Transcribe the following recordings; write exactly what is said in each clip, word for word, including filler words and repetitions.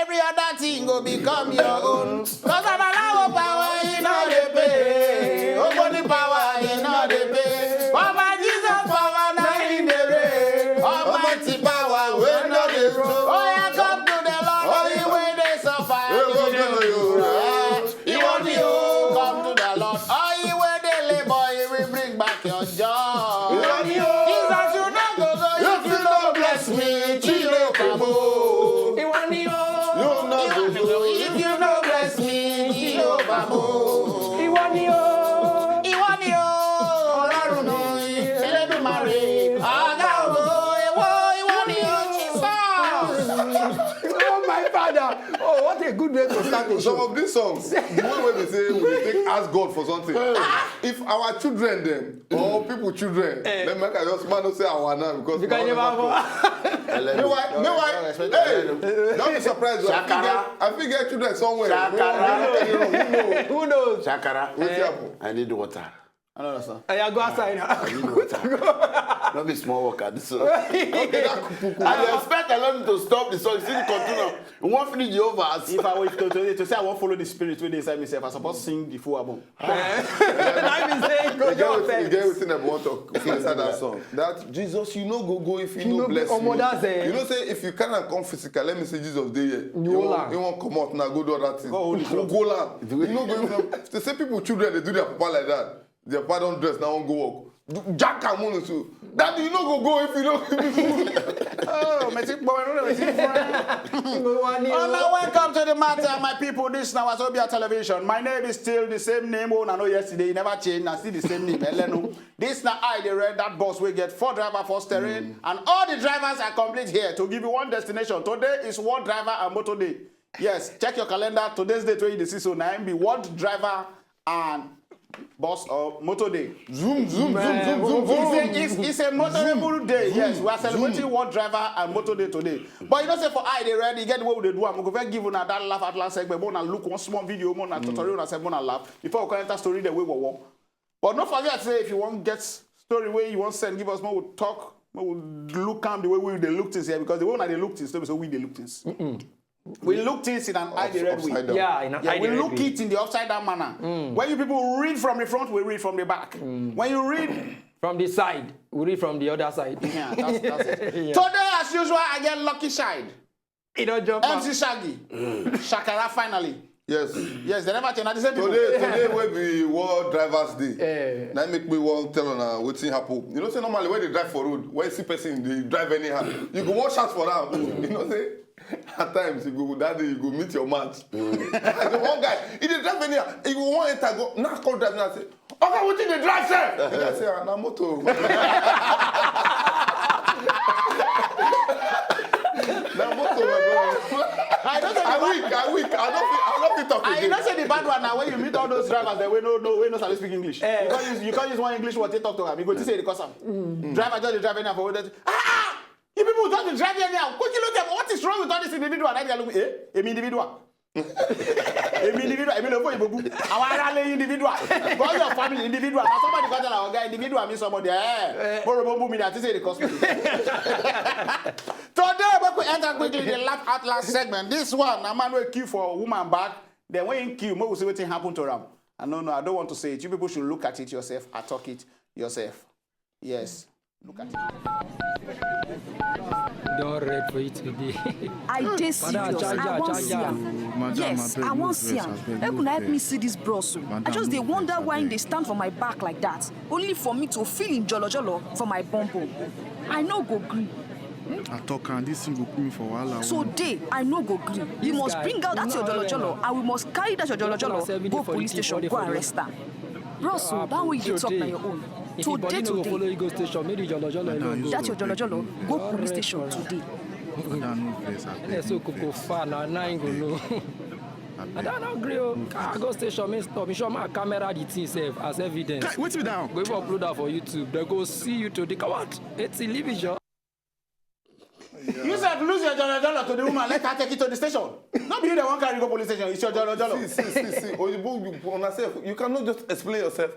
Every other thing go become your own. Cause I'm a law power, you know they pay. Ogboni power, you know they pay. Papa Jesus power, now in the rain. Almighty power, we know they roll. Oh, yeah, come to the Lord, all you where they suffer. He want you. Come to the Lord, all you where they labor, he will bring back your joy. Jesus, you know go go if you don't bless me, Jehovah. You know go go if you don't bless me, Jehovah. Ìwọ ni o. Ìwọ ni o. Ọlọ́run mi, Elédùmarè, ọ̀gá ògo, èwo, ìwọ ni o, Jesus. Oh, my Father. Oh, what a good way to start the show. Some of these songs, the way wey be say we take ask God for something. If our children dem or people children, then make I just man no say our now because Because you never born. Meanwhile, meanwhile, hey, don't be surprised. I fit get, I fit get children somewhere. Shakara. Who knows? Who knows? Shakara. Wetin happen? I need water. I don't understand. I go outside now. I need water. No be small work at this one. Okay, that kukuku. I dey expect Alon to stop the song, still continue. We wan finish the over. If I were to, to, to say I wan follow the spirit wey dey inside myself, I suppose sing the full album. Now you say go You get your wetin, you get offense. Wetin dem wan talk inside that song. That Jesus, you no go go if you You no no bless omo, me. That's it. You know say if you carry am come physical, let me say Jesus dey here. You hold am. He wan comot now, go do other thing. Go hold him cloth. Go hold am. You no go even. They say people children dey do their papa like that. Their papa don dress now, wan go work. Do- Jack am on too. Daddy, you no go go if you no give me food. Oh, my sick boy, no, no, my sick boy. Ìwọ ni o. Hello, welcome to the matter, my people. This is now Wazobia Television. My name is still the same name. Oh, I know yesterday, you never change. I still the same name. Elenu. This now I the red that bus we get four driver for steering, and all the drivers are complete here to give you one destination. Today is World Driver and Motor Day. Yes, check your calendar. Today's date wey you dey see so na im be World Driver and Bus or Motor Day. Zoom, zoom, zoom, zoom, zoom, zoom, zoom. It's a, it's, it's a motorable day. Yes, we are celebrating World Driver and Motor Day today. But you know say for I the red, you get the way we dey do am. We go first give una that laugh at last segment. Make una look one small video, make una tutorial, una sef, make una laugh. Before we come enter story the way we want. But no forget say if you wan get story wey you wan send give us, make we talk, make we look am the way we dey look things here, because the way una dey look things, no be so we dey look things. We look things in an I the red way. Upside down. Yeah, in an Yeah, I we the red look way. It in the upside down manner. When you people read from the front, we read from the back. When you read From the side, we read from the other side. Yeah, that's, that's it. Yeah. Today, as usual, I get lucky shine. He don't jump M C out. Shaggy. Shakara finally. Yes. Yes, they never change. At the same people. Today, today will be World Drivers Day. Eh. Now make me wan tell una wetin happen. You know say normally when they drive for road, when you see person they drive anyhow, you go wan shout for am. You know say at times you go that day you go meet your match. Like the one guy, he dey drive anyhow. He go wan enter go now come drive now say, "Oga, wetin dey drive sef?" The guy say, "Ah, na motor." Na motor, my brother. I don't say I the weak, I weak. I don't feel, I don't feel talk I again. Don't say the bad one now when you meet all those drivers that we no no we no sabi speak English. Eh. You can't use you can't use one English word to talk to am. You go to say the custom. Driver just dey drive anyhow for that. Ah, ah! You people just dey drive anyhow. Quickly look at what is wrong with all this individual. That guy look, eh, èmi individual. Èmi individual, èmi ló fún ìbùkún. Àwọn ará lé individual. All your family individual. Now somebody got that guy individual mean somebody. Eh, mo ro bo mi that say the custom. Today, we could enter quickly the laugh at last segment. This one, a man will queue for a woman back. Then when he queue, we will see what happen to him. I don't know. I don't want to say it. You people should look at it yourself. I talk it yourself. Yes. Look at it. Don't read for it today. I dey serious. I wan see am. Yes, I wan see am. Make una help me see this bros o. I just dey wonder why he dey stand for my back like that. Only for me to feel him jollo jollo for my bum bum. I no go gree. I talk am, this thing go put me for wahala. Today, I no go gree. You must bring out that your jollo jollo, and we must carry that your jollo jollo go police station, go arrest am. Bros o, that way you dey talk na your own. Today, today. That your jollo jollo go police station today. Madam, no vex, abeg. Yes, so koko fa na, na him go know. I don't agree o. I go station, me stop. Me show my camera the thing sef as evidence. Wetin be that? Go even upload that for YouTube. They go see you today. Come out. It's illegal. You sef lose your jollo jollo to the woman. Let her take it to the station. No be you that wan carry go police station. It's your jollo jollo. See, see, see, see. Oyibo, you, una sef, you cannot just explain yourself.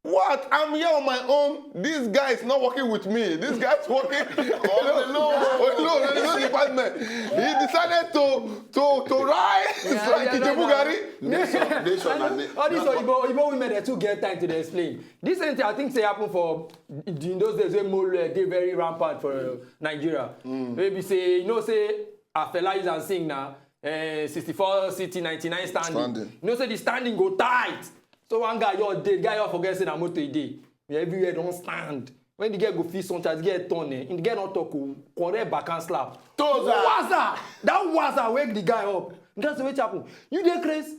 What? I'm here on my own. This guy is not working with me. This guy is working all alone. All alone in his department. He decided to to to ride Yeah, yeah, Ijebu no, no. Garri. Nation, nation, and All these Oyibo, Oyibo women, they too get time to dey explain. This thing, I think, say happen for in those days when Mole dey very rampant for uh, Nigeria. Maybe say, you know, say Afela use and sing now, eh, sixty-four city, ninety-nine standing. Standing. You know, say the standing go tight. So one guy, your day, guy, you forget say na motor e dey. Everywhere don stand. When the girl go feel sometimes, the girl turn, eh, the girl not talk, oh, correct backhand slap. Toza. Waza! That waza wake the guy up. The guy say, "Wetin happen? You dey craze?"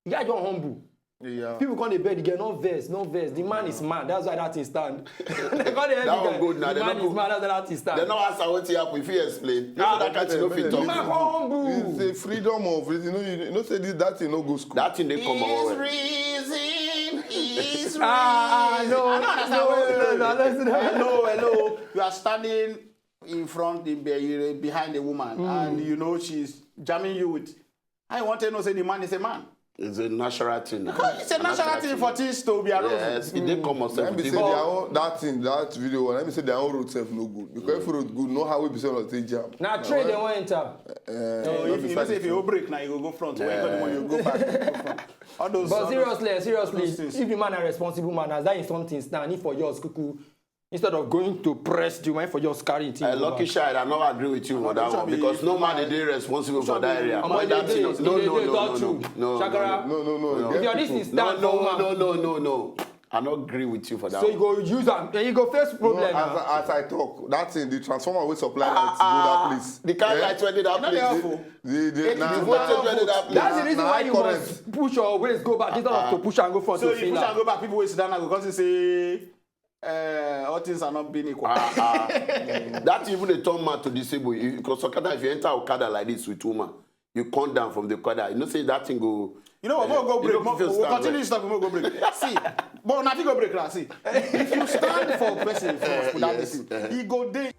The guy just humble. Yeah. People come dey beg the girl, "No vex, no vex. The man is mad. That's why that thing stand." They come dey That one good now. "The They man no is go- mad. That's why that thing stand." They no ask her wetin happen. If you explain, you Ah, say that kind thing no fit The talk. man come humble. It's a freedom of reason. You know, you know say this that thing no go school. That thing dey come our way. Reason is Ah, reason. no, I don't understand no, what no, no, no, no. Hello, hello. You are standing in front, in, be- behind a woman, and you know she's jamming you with. I want to know say the man is a man. It's a natural thing. It's a natural thing for things to be around. Yes, it dey come on Let me say seventeen. their own that thing, that video one. Let me say their own road self no good, because if road good, no how we be say on the jam. Na train dem wan enter. Eh, So no if be you know say side if you break now, you go go front. When you go the money, you go back. You go front. All those. But All seriously, those, seriously, all those things. If the man a responsible man, as that is something stand, if for yours, kuku, instead of going to press the man for yours carry thing. Uh, Go lucky back. Child, I no agree with you on that Omo, one this because one no be- man dey dey responsible for that area. Omo, Why they that dey, thing? they No, dey, no, they no, talk no, true. no, no, Shakara. no, no, no, no. If your this is No, stand for no, woman, no, no, no, no. I no agree with you for that. So you One. Go use am, then you go face No, problem as, now. I- as I talk, that thing, the transformer wey supply light go that place. The kind Eh? light wey dey that No, they place. awful. The the It na is na not awful. that place. That's the reason Na why you current. Must push your waist go back instead of to push and go front So to if you feel push and am. Go back, people wey sit down now go come say, uh, all things are not being equal. Ah, ah. That even dey turn man to disabled. Because Okada, if you enter Okada like this with woman, you come down from the Okada. You know say that thing go. You know what? We'll go You break. know, We'll, people we'll stand continue well. This stuff. We'll go break. See, but nothing go break now. See, if you stand for a person for, for that Yes. Person, he go dey.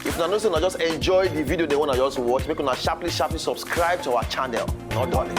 If una know say una just enjoy the video dem wey una just watch, make una sharply sharply subscribe to our channel. No dulling.